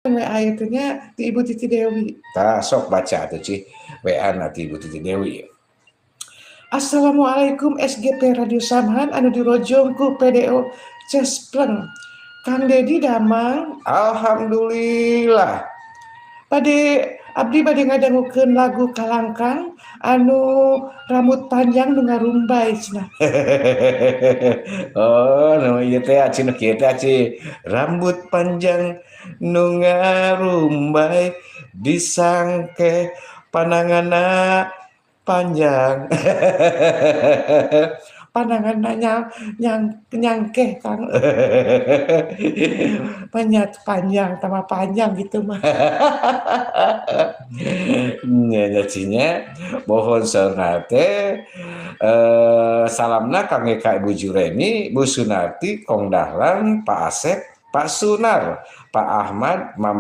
WA ieu nya ti Ibu Titi Dewi. Tah, sok baca atuh, Ci, WA na ti Ibu Titi Dewi. Assalamualaikum SGP Radio Samhan anu dirojong ku PDO Cespleng. Kang Dedi damang? Alhamdulillah. Bade abdi bade ngadangukeun lagu Kalangkang anu rambut panjang nu ngarumbay cenah. Oh, nu ieu teh, Ci, nu kieu teh, Ci. Rambut panjang nu ngarumbay disangke pananganna panjang. Pananganna nyangkeh, Kang. Banyak panjang tambah panjang gitu mah. Nya nya, Ci, nya, mohon saurna teh salamna kangge ka Ibu Juremi, Bu Sunarti, Kong Dahlan, Pak Asep, Pak Sunar, Pak Ahmad, Mama